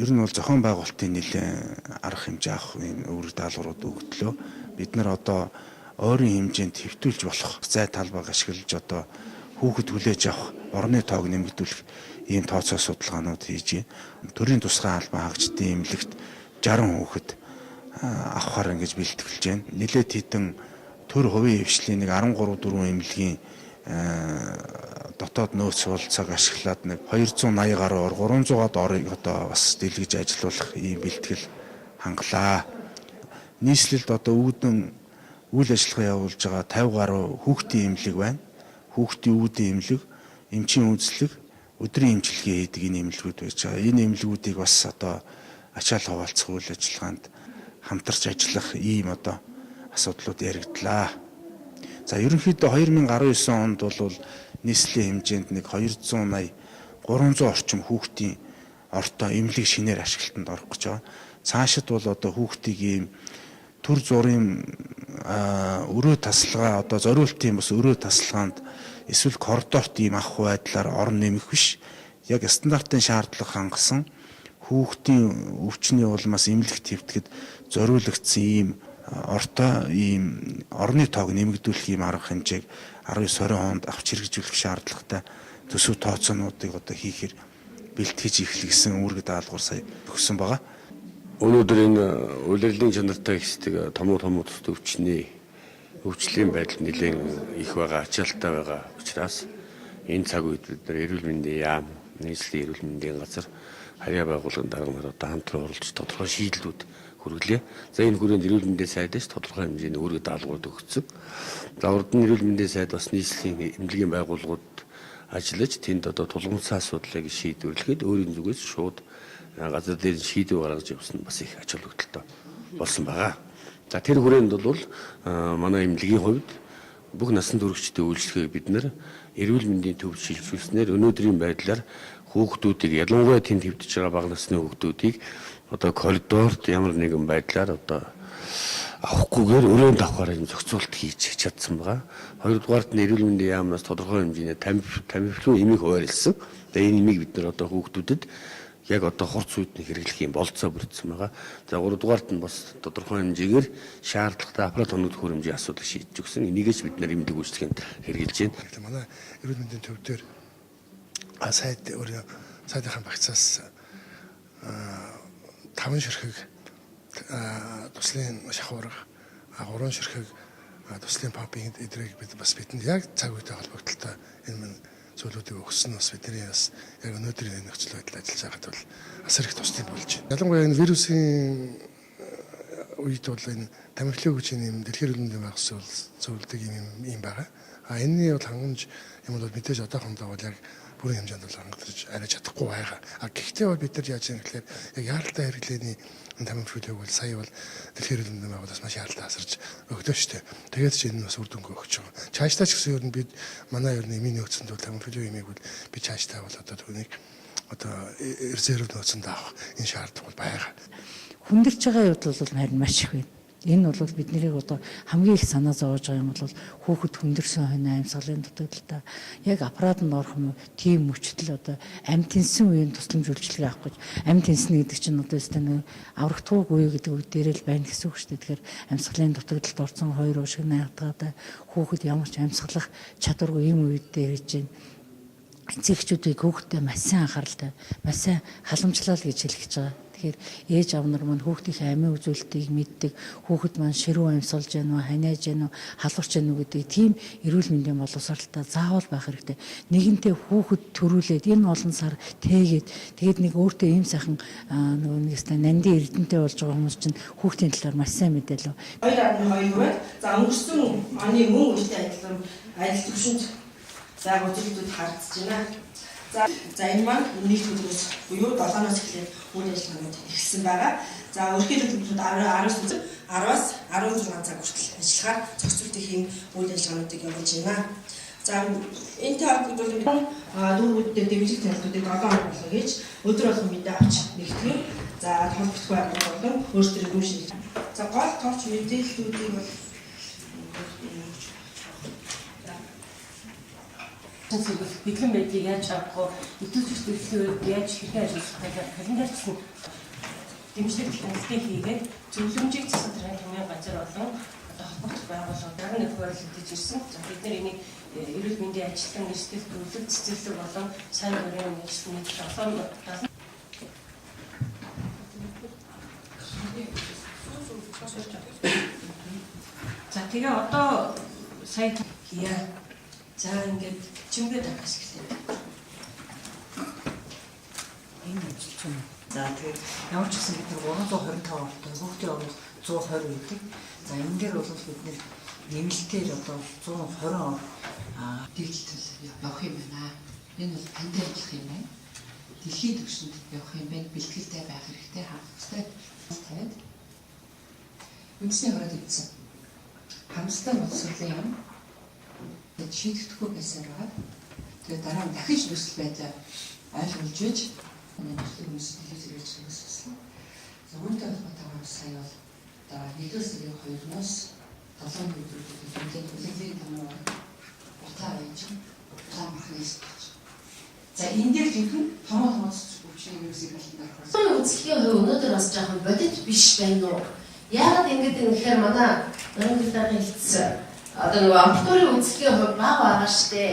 Ер нь бол зохион байгуулалтын нэлээд арга хэмжээ авах ийм үүрэг даалгаврууд өгдлөө. Бид нар одоо ойрын хэмжээнд хэвтүүлж болох зай талбайг ашиглаж одоо хүүхэд хүлээж авах орны тоог нэмэгдүүлэх ийм тооцоо судалгаанууд хийж байна. Төрийн тусгай албан хаагчдын эмнэлэгт 60 хүүхэд авахар ингэж бэлтгэлж байна. Нэлээд хэдэн төр хувийн хвшлийн нэг 13 4 эмнэлгийн дотоод нөөц болцоог ашиглаад нэг 280 гаруй ор 300-аад орыг одоо бас дэлгэж ажилуулах ийм бэлтгэл хангалаа. Нийслэлд одоо үүдэн үйл ажиллагаа явуулж байгаа 50 гаруй хүүхдийн эмнэлэг байна. Хүүхдийн үүдэн эмнэлэг, эмчийн үзлэг, өдрийн эмчилгээ хийдэг энэ эмнэлгүүд байж байгаа. Энэ эмнэлгүүдийг бас одоо ачаал хаваалцах үйл ажиллагаанд хамтарч ажиллах ийм одоо асуудлууд яригдлаа. За ерөнхийдөө 2019 онд бол нийслэлийн хэмжээнд нэг 280 300 орчим хүүхдийн ортой эмнэлэг шинээр ашиглалтанд орох гэж байгаа. Цаашид бол одоо хүүхдийг ийм төр зургийн өрөө тасалгаа одоо зориултын бас өрөө тасалгаанд эсвэл коридорт ийм авах байдлаар орон нэмэх биш. Яг стандартын шаардлага хангасан хүүхдийн өвчний улмаас эмнэлэгт хэвтэхэд зориулагдсан ийм ортой ийм орны тоог нэмэгдүүлэх ийм арга хэмжээг 19 20 онд авч хэрэгжүүлэх шаардлагатай төсөв тооцоонуудыг одоо хийхээр бэлтгэж эхлэх гэсэн үүрэг даалгавар сая өгсөн байгаа. Өнөөдөр энэ улирлын чанартай хэсдэг томуу томуу тус өвчний өвчлийн байдал нэлээд их байгаа, ачаалттай байгаа учраас энэ цаг үед бид нар эрүүл мэндийн яам, нийслэлийн эрүүл мэндийн газар, харьяа байгууллагын дарга нар одоо хамтран оролцож тодорхой шийдлүүд хүргэлээ. За энэ хүрээнд эрүүл мэндийн сайдаас тодорхой хэмжээний үүрэг даалгаврууд өгсөн. За урд нь эрүүл мэндийн сайд бас нийслэлийн эмнэлгийн байгууллагууд ажиллаж тэнд одоо тулгымцсан асуудлыг шийдвэрлэхэд өөрийн зүгээс шууд газар дээр шийдвэр гаргаж явсан нь бас их ач холбогдолтой болсон байгаа. За тэр хүрээнд бол манай эмнэлгийн хувьд бүх насан туршидтын үйлчлэгийг бид нар эрүүл мэндийн төвд шилжүүлснээр өнөөдрийн байдлаар хүүхдүүдийг ялангуяа тэнд хэвтэж байгаа бага насны хүүхдүүдийг одоо коридорт ямар нэгэн байдлаар одоо авахгүйгээр өрөөнд авахаар юм зохицуулт хийж чадсан байгаа. Хоёрдугаарт нь эрүүл мэндийн яамнаас тодорхой хэмжээний тамифлю эмийг хуваарлсан. Тэгээ энэ эмийг бид нар одоо хүүхдүүдэд яг одоо хурц үед нь хэрэглэх юм болцоо бүрдсэн байгаа. За гуравдугаарт нь бас тодорхой хэмжээгээр шаардлагатай аппарат оног төхөөрөмжийн асуудлыг шийдэж өгсөн. Энийгээс бид нар эмнэлэг үйлчлэгэнд хэрэглэж байна. Манай эрүүл мэндийн төв дээр сайд өөрөө сайдынхаа багцаас 5 ширхэг туслын шахуурга, 3 ширхэг туслын помпын эдрийг бид бас бидэнд яг цаг үетэй холбогдлолтой энэ мэн зүйлүүдийг өгсөн нь бас бидний бас яг өнөөдрийн нөхцөл байдал ажиллаж байхад бол асар их тусдаа болж байна. Ялангуяа энэ вирусын үед бол энэ тамифлю гэж юм дэлхийн эрүүл мэндийн байгууллага зөвлөдөг юм байгаа. А энэний бол хангамж юм бол мэдээж одоохондоо бол яг бүрэн хэмжээнд бол хангалтж арай чадахгүй байгаа. А гэхдээ бол бид нар яаж юм гэхээр яг яаралтай хэрэглээний тамифлюг бол сая бол дэлхийн эрүүл мэндийн байгууллагаас маш яаралтай асарч өгдөө штэ. Тэгээд ч энэ нь бас үр дүнгээ өгч байгаа. Цаашдаа ч гэсэн ер нь бид манай ер нь эмийн нөөцөнд бол тамифлю эмийг бол би цаашдаа бол одоо түүнийг одоо резерв нөөцөнд авах энэ шаардлага бол байгаа. Хүндэрч байгаа явдал бол харин маш их байна. Энэ бол биднийг одоо хамгийн их санаа зовоож байгаа юм бол хүүхэд хүндэрсэн хойно амьсгалын дутагдaltaй яг аппаратанд орох юм уу тийм мөчтөл одоо амь тэнсэн үеийн тусламж үйлчилгээ авах гэж амь тэнсэн гэдэг чинь одоо өстой нэг аврагдахгүй үе гэдэг үг дээр л байна гэсэн үг шүү дээ. Тэгэхээр амьсгалын дутагдалд орсон хоёр уушиг наадгаад хүүхэд ямар ч амьсгалах чадваргүй ийм үед дээр ирж байна. Эцэгчүүдийг хүүхдтэй маш сайн анхааралтай, маш сайн халамжлал гэж хэлэх гэж байгаа. Тэгэхээр ээж аав нар маань хүүхдийнхээ амийн үзүүлэлтийг мэддэг, хүүхэд маань ширүүн амьсгалж гэнэ үү, ханиаж гэнэ үү, халуурч гэнэ үү гэдэг тийм эрүүл мэндийн боловсралтай заавал байх хэрэгтэй. Нэгэнтээ хүүхэд төрүүлээд энэ олон сар тээгээд тэгээд нэг өөртөө ийм сайхан нөгөө нэг өстой нандин эрдэнтэй болж байгаа хүмүүс чинь хүүхдийн талаар маш сайн мэдээлв. 2.2 байна. За өнгөрсөн оны мөн үетэй адилхан адил түвшинд байгаа үзүүлэлтүүд харагдаж байна. За энэ маань нийт өдрөөс буюу 7-оос эхлээд үйл ажиллагаанууд эхэлсэн байгаа. За өрхийн төлбөрүүд 10 10-аас 16 цаг хүртэл ажиллахаар зохицуултын ийм үйл ажиллагаануудыг явуулж байна. За энэтэй холбогдуулан дүүргүүдтэй дэмжих танилтуудыг 7 хоног болгон хийж өдөр болгон мэдээ авч нэгтгэн. За холбогдохгүй байгууллага болон өөрсдийн гүн шинж. За гол товч мэдээллүүдийг бол Сэргийлэх бэлэн байдлыг яаж авах вэ? Идэвхжих төлөвлөгөөг яаж хэрхэн ажиллах вэ? Календарчлан дэмжлэг хяналтыг хийгээд зөвлөмжийг засаг даргын томьёо газар болон одоо холбогдох байгууллага дараа нь хуваарлагдаж ирсэн. За бид нар энийг эрүүл мэндийн ажилтан, эрсдэл төвлөг, цэцэрлэг болон сайн дурын нийслэл 7 За тэгээ одоо сая хийя. За ингээд чимгээ дагаас эхлэв. Энэ ажиллаж байна. За тэгэхээр ямар ч гэсэн бид нар 325 ортой, хүүхдийн ор 120 байдаг. За энэ дээр бол бид нэр нэмэлтээр одоо 120 ор дэгдэл явах юм байна. Энэ бол пандеми болох юм байна. Дэлхийн түвшинд явах юм байна. Бэлтгэлтэй байх хэрэгтэй, хангах хэрэгтэй. Тавиад үндэсний хороод ивдсэн. Харамсалтай нь боловсролын яам шийдэгдэхгүй байсаар байгаа. Тэгээ дараа нь дахиж нөхцөл байдлаа ойлгуулж иж нөхцөл хүмүүс дэлхийд зэрэг хүмүүссэн. За үүнтэй холбоотойгоор сая бол одоо 1-р сарын 2-наас 7-ны өдрүүдэд нэлээд үлгэлийн тамуу утаа байж улаан махны эсэж. За энэ дээр жинхэнэ томоо томоо өвчний вирусыг хэлэнд орохоор Үзлэгийн хувь өнөөдөр бас жоохон бодит биш байна уу? Яагаад ингэж юм гэхээр манай Наран даргын хэлсэн одоо нөгөө амбулаторийн үзлэгийн хувь бага байгаа штэ.